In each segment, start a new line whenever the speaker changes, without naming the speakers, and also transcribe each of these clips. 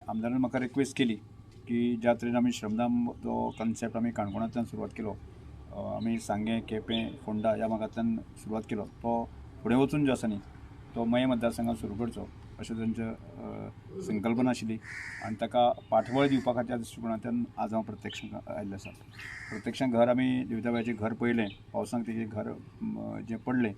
आमदारान म्हाका रिक्वेस्ट केली की ज्या तरेन आमी श्रमधाम जो कन्सेप्ट आमी काणकोणांतल्यान सुरवात केलो, आमी सांगें, केपें, फोंडा ह्या भागांतल्यान सुरवात केलो, तो फुडें वचून जो आसा न्ही तो मयें मतदारसंघात सुरू करचो अशें तांचे संकल्पना आशिल्ली आनी ताका पाठबळ दिवपा खातीर दृश्टिकोणांतल्यान आज हांव प्रत्यक्ष आयिल्लो आसा. प्रत्यक्षान घर आमी देवताबायचें घर पळयलें, पावसाक तेजें घर जें पडलें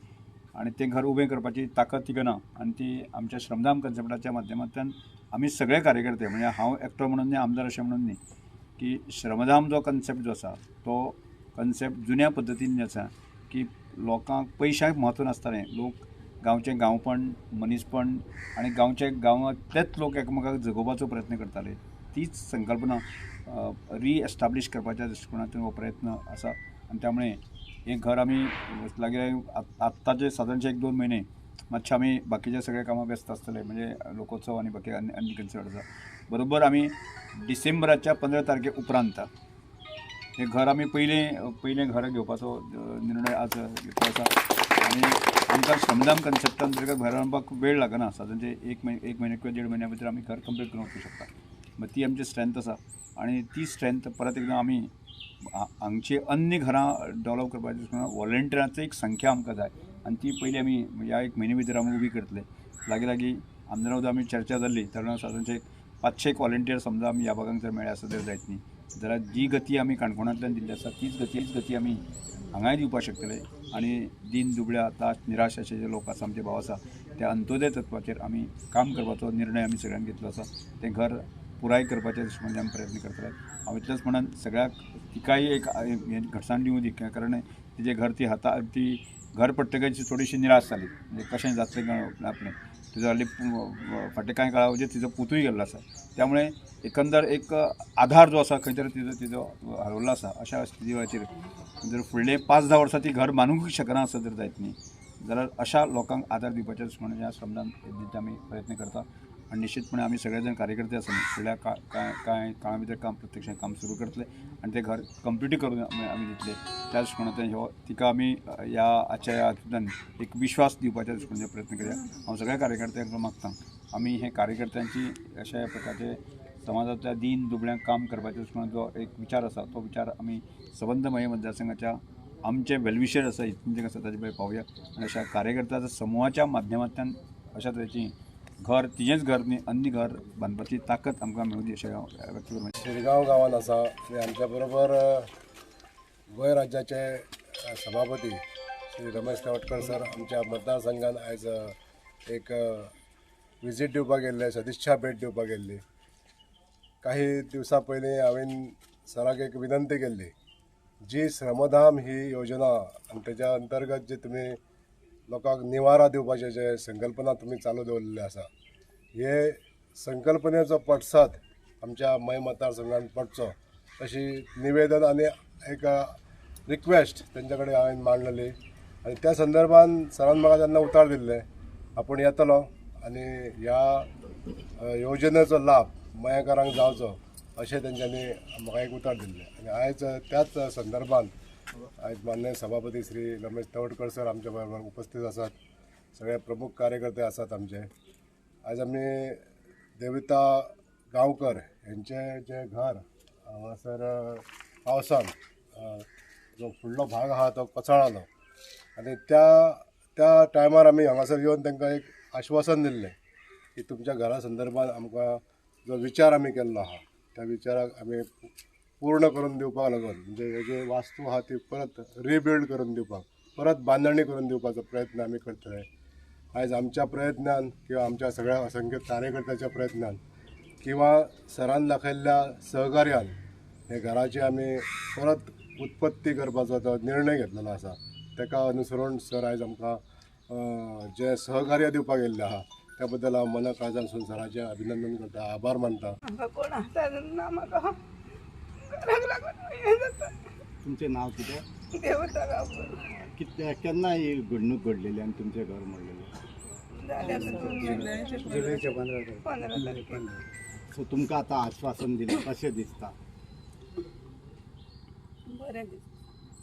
आनी तें घर उबें करपाची ताकद तिका ना आनी ती आमच्या श्रमधाम कन्सेप्टाच्या माध्यमांतल्यान आमी सगळे कार्यकर्ते, म्हणजे हांव एकटो म्हणून न्ही, आमदार अशें म्हणून न्ही, की श्रमधाम जो कन्सेप्ट जो आसा तो कन्सेप्ट जुन्या पद्दतीन जे आसा की लोकांक पयशांक म्हत्व नासतालें, लोक गांवचें गांवपण, मनीसपण आनी गांवचे गांवांतलेच लोक एकामेकांक जगोवपाचो प्रयत्न करताले. तीच संकल्पना रिएस्टाब्लीश करपाच्या दृश्टिकोणांतून हो प्रयत्न आसा आनी त्यामुळे हें घर आमी लागीं आत्ताचे सादारणशे 1-2 म्हयने मातशें आमी बाकीच्या सगळ्या कामां व्यस्त आसतले, म्हणजे लोकोत्सव आनी बाकी आनी कन्सेप्ट आसा. बरोबर आमी डिसेंबराच्या 15 तारखे उपरांत हें घर आमी पयलें घर घेवपाचो निर्णय आज घेतलो आसा आनी आमकां श्रमधाम कन्सेप्टान जर घर बांदपाक वेळ लागना, सादारणचे एक म्हयने किंवा 1.5 म्हयन्या भितर आमी घर कंप्लीट करून वचूंक शकता. मग ती आमची स्ट्रेंथ आसा आनी ती स्ट्रेंथ परत एकदां आमी हांगची अन्य घरां डेवलप करपाची वॉलंटियरांची एक संख्या आमकां जाय आनी ती पयली आमी ह्या 1 म्हयने भितर आमी उबी करतले. लागीं लागीं आमदारा वटेन आमी चर्चा जाल्ली तेन्ना सादारणचे 500 वॉलंटियर समजा आमी ह्या भागांक जर मेळ्ळे आसत जर जायत न्ही जाल्यार जी गती आमी काणकोणांतल्यान दिल्ली आसा तीच गती आमी हांगाय दिवपाक शकतले आनी दीन दुबळ्या हताश निराश अशे जे लोक आसा, आमचे भाव आसा, त्या अंत्योदय तत्वाचेर आमी काम करपाचो निर्णय आमी सगळ्यांनी घेतलो आसा. तें घर पुराय करपाच्या दृश्टीकोणान आमी प्रयत्न करतले. हांव इतलेंच म्हणून सगळ्याक तिकाय एक घटसाण दिवं दी, कारण तिजें घर ती हाता ती घर पडटकच थोडीशी निराश जाली, म्हणजे कशें जातलें आपणें तिजो हाली फाटल्या कांय काळा म्हणजे तिजो पुतूय गेल्लो आसा, त्यामुळे एकंदर एक आधार जो आसा खंय तरी तिजो हरवल्लो आसा. अशा स्थितीचेर जर फुडले 5-10 वर्सां ती घर बांदूंक शकना आसत जर जायत न्ही जाल्यार अशा लोकांक आधार दिवपाच्या दृश्टीकोणान ह्या श्रमदान यज्ञाचे आमी प्रयत्न करता आनी निश्चितपणे आमी सगळे जाण कार्यकर्ते आसा फुडल्या कांय काळा भितर काम प्रत्यक्ष काम सुरू करतले आनी तें घर कंप्लीट करून आमी दितले. त्या दृश्टिकोणांतल्यान ह्यो तिका आमी ह्या आजच्या ह्या हातूंतल्यान एक विश्वास दिवपाच्या दृश्टिकोणाचो प्रयत्न करया. हांव सगळ्या कार्यकर्त्यांक मागता आमी हे कार्यकर्त्यांची अशा प्रकारचे समाजांतल्या दीन दुबळ्यांक काम करपाच्या दृश्टिकोणांत जो एक विचार आसा तो विचार आमी सबंद मयें मतदारसंघाच्या आमचे वेलविशर आसा हितून आसा ताजे पळय पावया आनी अशा कार्यकर्त्याच्या समुहाच्या माध्यमांतल्यान अशा तरेची घर तिजेंच घर न्ही अन्य घर बांदपाची ताकद आमकां मेळूं दी अशें हांव व्यक्त करूं.
शिरगांव गांवांत आसा आनी आमच्या बरोबर गोंय राज्याचे सभापती श्री रमेश तवडकर सर आमच्या मतदारसंघात आयज एक विजीट दिवपाक गेल्ले, सदिच्छा भेट दिवपाक गेल्ली. काही दिवसां पयलीं हांवें सराक एक विनंती केल्ली, जी श्रमधाम ही योजना आनी तेज्या अंतर्गत जे तुमी लोकांक निवारा दिवपाचे जे संकल्पना तुमी चालू दवरिल्ले आसा, हे संकल्पनेचो पडसाद आमच्या मयें मतदारसंघात पडचो अशी निवेदन आनी एक रिक्वेस्ट तेंच्या कडेन हांवें मांडलेली आनी त्या संदर्भान सरान म्हाका तेन्ना उतार दिल्लें आपूण येतलो आनी ह्या योजनेचो लाभ मयेंकारांक जावचो अशें तेंच्यांनी म्हाका एक उतार दिल्लें आनी आयज त्याच संदर्भान आयज माननीय सभापती श्री रमेश तवडकर सर आमच्या बरोबर उपस्थित आसात, सगळे प्रमुख कार्यकर्ते आसात आमचे. आयज आमी देविता गांवकर हेंचें जें घर हांगासर पावसान जो फुडलो भाग आहा तो कोसळ्ळो आनी त्या त्या टायमार आमी हांगासर येवन तांकां एक आश्वासन दिल्लें की तुमच्या घरा संदर्भात आमकां जो विचार आमी केल्लो आहा त्या विचाराक आमी पूर्ण करून दिवपाक लागून म्हणजे हे जे वास्तू आहा ती परत रिबिल्ड करून दिवपाक, परत बांदणी करून दिवपाचो प्रयत्न आमी करतले. आयज आमच्या प्रयत्नान किंवा आमच्या सगळ्या असंख्य कार्यकर्त्याच्या प्रयत्नान किंवा सरान दाखयल्ल्या सहकार्यान हे घराची आमी परत उत्पत्ती करपाचो तो निर्णय घेतलेलो आसा. ताका अनुसरून सर आयज आमकां जे सहकार्य दिवपाक येयल्लें आहा त्या बद्दल हांव मना काळजांतसून सराचें अभिनंदन करता, आभार मानता.
कोण आसा ना म्हाका घराक लागून हें जाता.
तुमचें नांव कितें?
देवता गांवकर.
कितें केन्ना ही घडणूक घडलेली आनी तुमचें घर मोडलेलें?
जुलयच्या 15 तारखेक.
सो तुमकां आतां आश्वासन दिलें कशें दिसता?
बरें दिसता.